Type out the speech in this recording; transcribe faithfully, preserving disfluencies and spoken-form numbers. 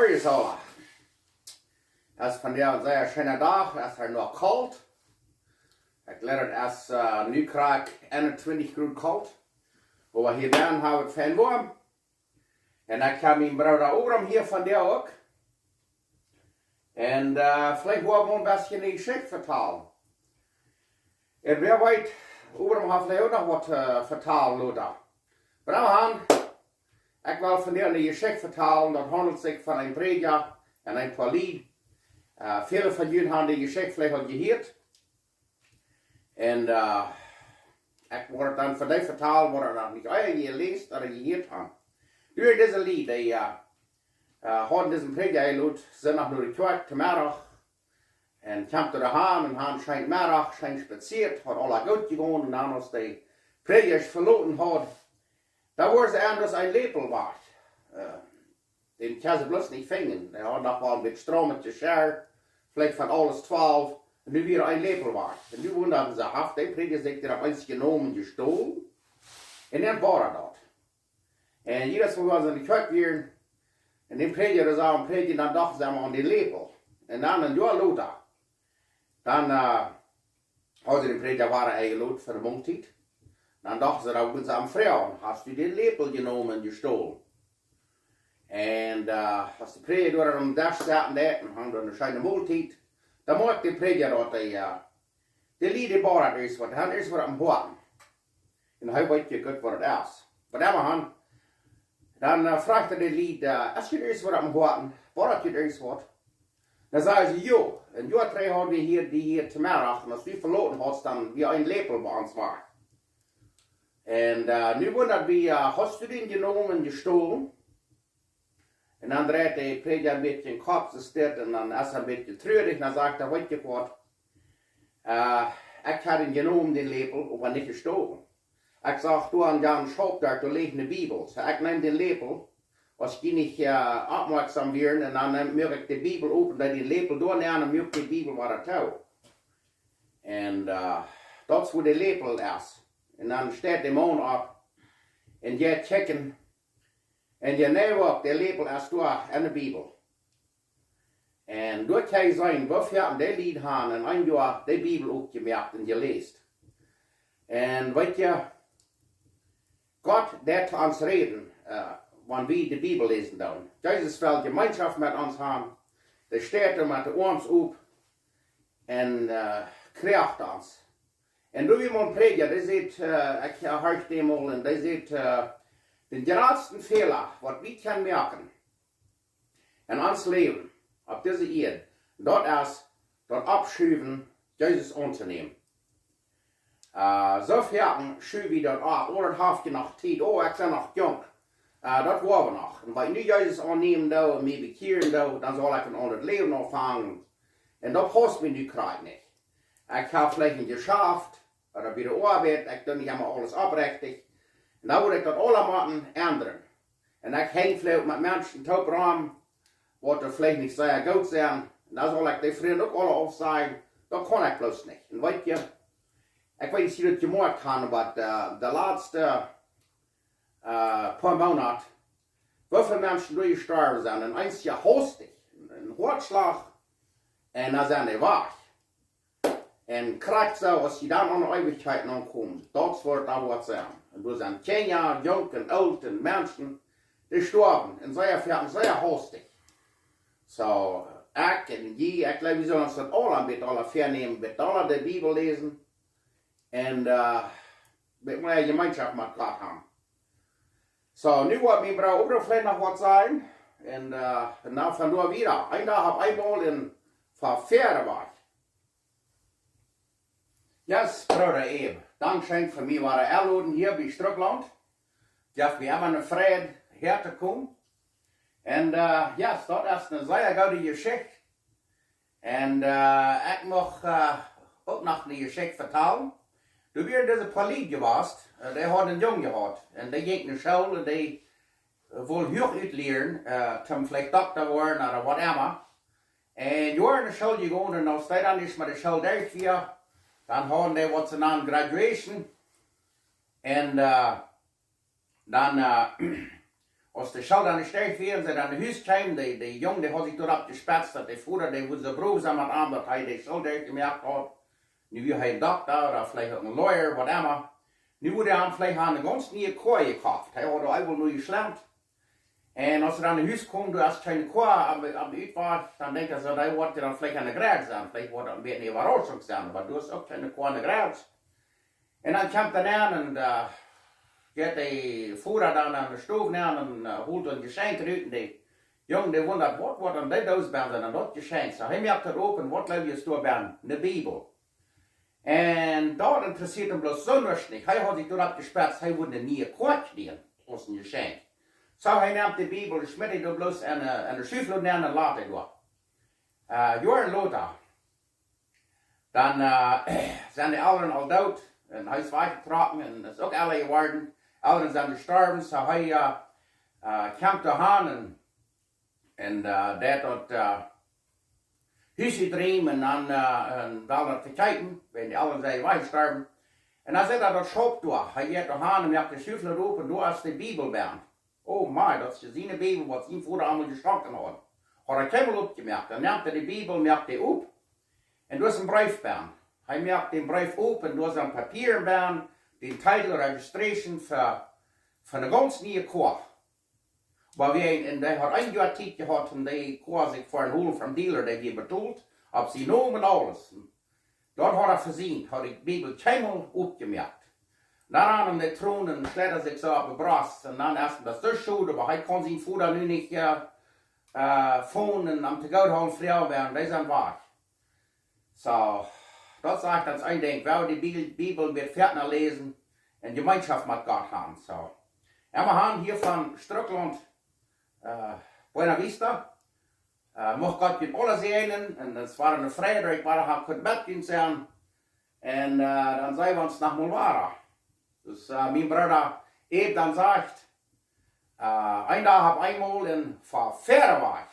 Jesaja. Es vondoag een sea scheena Dach, es hia noch kolt. Ekj jleew daut es, äh, nu krakjt eenuntwintich Grod kolt. Oba hia bennen hab wie fein woam. Un ekj hab mienen Brooda Obram hia vondoag uk. Un, äh, veleicht woa wie een bät eene Jeschicht vetalen. Un wäa weet, Obram haft veleicht uk noch waut, äh, vetalen, Lothar. Abraham, ekj well vondoag eene Jeschicht vetalen, daut haundelt sikj von een Prädja un een poa Lied. Äh, väle von junt haben dee Jeschicht veleicht aul jehieet. Un, äh, ekj woa daut dan fa dee vetalen, waut noch nich ea jeläsen ooda jehieet haben. Doa en dise Lied, dee, äh, äh, haud disen Prädja jelot, sent no de Kjoakj to Meddach. Un kjeem doa han un han scheen Meddach, scheen spazieet, haud aules goot jegonen. Un dan, aus de Prädja veloten haud, dan wort see aun daut een Läpel wajch. Äh, dän kunn see bloos nich finjen. Hee haud noch wol een bät Stroh met Jeschicht, veleicht von aules twalf. Un nu wia een Läpel wajch. Un nu wundaden see, haft de Prädja sikj dän opp eemol jenomen, jestolen? Un dan wia daut. Un jiedet Mol, wan see enne Kjoakj wieren, un de Prädja wia aum Prädjen, dan dochten see aun dän Läpel. Un dan een Joa lota, dan, äh, hauden see dän Prädja wada enjelot fa de Moltiet. Dan dochten see, dan wudden see am froagen: "Hast du den Läpel genommen und gestohlen?" Un, äh, aus de Prädja doa aum Desch saut un haud eene scheene Moltiet, dan moakjt de Prädja daut, äh, de Lied, dee boaden ieescht waut, dee hauden ieescht waut opp dän Hoaten. Un hee weet je goot waut daut es. Waut emma han, dan, äh, fruach hee de Lied, äh: "Es junt ieescht waut opp dän Hoaten? Boadt junt ieescht waut?" Dan säden see: "Jo." Un jo, dree hauden wie hia, dee hia to Meddach, un aus du veloten hast, dan wia een Läpel bie ons wajch. Un, äh, nu wundad wie, äh: "Hast du den genommen und gestohlen?" Un dan dreit de Prädja een bät dän Kopp, soo steit, un dan es hee een bät truarich, un dan sajcht hee: "Weet jie waut? Äh, ekj hab dän jenomen, dän Läpel, oba nich jestolen. Ekj sach doa aun dän Schaupdoak, doa leet eene Bibel. Soo, ekj neem dän Läpel, aus jie nich, äh, oppmoakjsom wieren, un dan neem, muak ekj de Bibel op un deed dän Läpel doa nenn un muak de Bibel wada too." Un, äh, daut es wua de Läpel es. Un dan steit de Maun opp un jeit kjikjen. Un je näa hee kjemt, de Läpel es doa enne Bibel. Un doa kaun jie seenen, woo väl de Lied han en een Joa de Bibel opjemoakt un jeläsen. Un weet jie, Gott deit to ons räden, äh, wan wie de Bibel läsen doonen. Jesus well Jemeenschoft met ons han. Dee steit doa met de Oarms op un, äh, kjricht ons. Un doa wia een Prädja, dee säd, äh, ekj horcht dän mol, un dee säd, äh: "Dän jratsten Fäla, waut wie kjennen moaken en ons Läwen opp dise Ieed, daut es daut oppschuwen, Jesus auntonämen. Äh, soo foaken schuw wie daut opp, oh, daut haft je noch Tiet, oh, ekj sie noch junk. Äh, daut woa wie noch. Un wan ekj nu Jesus aunnämen doo un mie bekjieren doo, dan saul ekj een aundret Läwen aunfangen. Un daut pausst mie nu krakjt nich. Ekj hab veleicht een Jeschaft, ooda bie de Oabeit, ekj doo nich emma aules opprechtich. Un dan mott ekj daut aula motten endren. Un ekj henj veleicht met Menschen toop rom, waut veleicht nich sea goot sent. Un dan saul ekj dee Frind uk aula aufsajen. Daut kaun ekj bloos nich." Un weet jie, ekj weet nich, aus jie daut jemoakjt han, oba, äh, de latste, äh, poa Moonat, woo väl Menschen doa jestorwen sent, un eenje haustich, een Hoatschlach, un dan sent dee wajch. Un krakjt soo, aus jie dan aun de Eewichkjeit aunkomen, daut woat dan waut sennen. Un doa sent Kjinja, Junk un Oolt un Menschen, dee stoawen, un sea foaken, sea haustich. Soo, ekj un jie, ekj jleew, wie sellen ons daut aula een bät aula väanämen, een bät aula de Bibel läsen. Un, äh, met mea Jemeenschoft met Gott han. Soo, nu woat mien Brooda Obram veleicht noch waut sajen. Un, äh, dan von doa wieda. Een Dach opp eemol un von wieda wajch. Yes, Brooda Abe. Dankscheen fa mie wada enloden hia bie Strucklaunt. Jeft mie emma eene Freid, hia to komen. Un, äh, yes, daut es eene sea goode Jeschicht. Un, äh, ekj mucht, äh, uk noch eene Jeschicht vetalen. Doa wia dise poa Lied jewast, äh, dee haud een Jung jehaut. Un dee jinkj no School un dee, äh, wull huach utlieren, äh, toom veleicht Dokta woaren ooda waut emma. Un Joaren enne School jegonen, un aus dee dan ieescht met de School derch wia, dan hauden dee waut see nanen graduation. Un, äh, dan, äh, Aus de School dan sterch wia un see dan no Hus kjeemen, de, de Jung, dee haud sikj doaropp jespetzt, daut de Voda, dee wudd soo brow sennen met am, daut hee de School derchjemoakt haud. Nu wia hee een Dokta ooda veleicht uk een Lawyer, whatever. Nu wudd hee am veleicht aun eene gaunz niee Koa jekoft. Hee haud aul eemol nu jeschlemt. Un aus hee dan no Hus kjeem, doa es kjeene Koa aum, aum Utwajch, dan denkjt hee soo, dee woat dan veleicht aun de Grenz sennen, veleicht woat daut een bät eene Äwarauschunk sennen, oba doa es uk kjeene Koa aun de Grenz. Un dan kjemt hee aun un, äh, jeit de Voda dan aun de Stow nenn un, äh, holt een Jeschenkj rut un de Jung, dee wundat, waut woat dan dee Doos benn sennen, un daut Jeschenkj. Soo, hee moakt daut op un waut jleew jie es doa benn? Eene Bibel. Un daut interessieet am bloos soo nuscht nich. Hee haud sikj doaropp jespetzt, hee wudd eene niee Koa kjrieen aus een Jeschenkj. Soo, hee nemt de Bibel un schmitt dee doa bloos en, äh, en de Schuflod nenn un lat dee doa. Äh, Joaren lota, dan, äh, sent de Elren aul doot un hee es wajchjetrocken un es uk elra jeworden. Elren sent jestorwen, soo hee, äh, äh, kjemt doa han un, un, äh, deit daut, äh, Hus uträmen un dan, äh, un well daut vekjeepen, wiels de Elren sent wajchjestorwen. Un dan sitt hee daut Schaup doa. Hee jeit doa han un moakt de Schuflod op un doa es de Bibel benn. Oh mei, daut es siene Bibel, waut sien Voda am aul jeschonken haud. Haud hee kjeenmol opjemoakt. Dan nemt hee de Bibel, moakt dee op. Un doa es een Breef benn. Hee moakt dän Breef op un doa sent Papieren benn, dän Title, Registration fa, fa eene gaunz niee Koa. Oba wie een, un dee haud een Joa Tiet jehaut, om dee Koa sikj fa een holen vom Dealer, dee wia betolt, opp sien Nomen un aules. Dan haud hee vesieekjt, haud de Bibel kjeenmol opjemoakt. Dan aun de Tronen un schleit sikj soo opp de Brost. Un dan es daut soo schod, oba hee kunn sien Voda nu nich, äh, äh, fonen un am to goot hoolen, Fru Wern, dee sent wajch. Soo, daut sajcht ons een Dinkj, wie de Bibel, Bibel woaren wieda läsen un Jemeenschoft met Gott haben. Soo, emma han hia von Strickland, äh, Buena Vista. Äh, mucht Gott junt aula säajnen, un et wia eene Freid, daut ekj wada ha kunt met junt sennen. Un, äh, dan seenen wie ons noch mol wada. Soo, äh, mien Brooda Eb dan sajcht, äh, een Dach opp eemol un fa wieda wajch.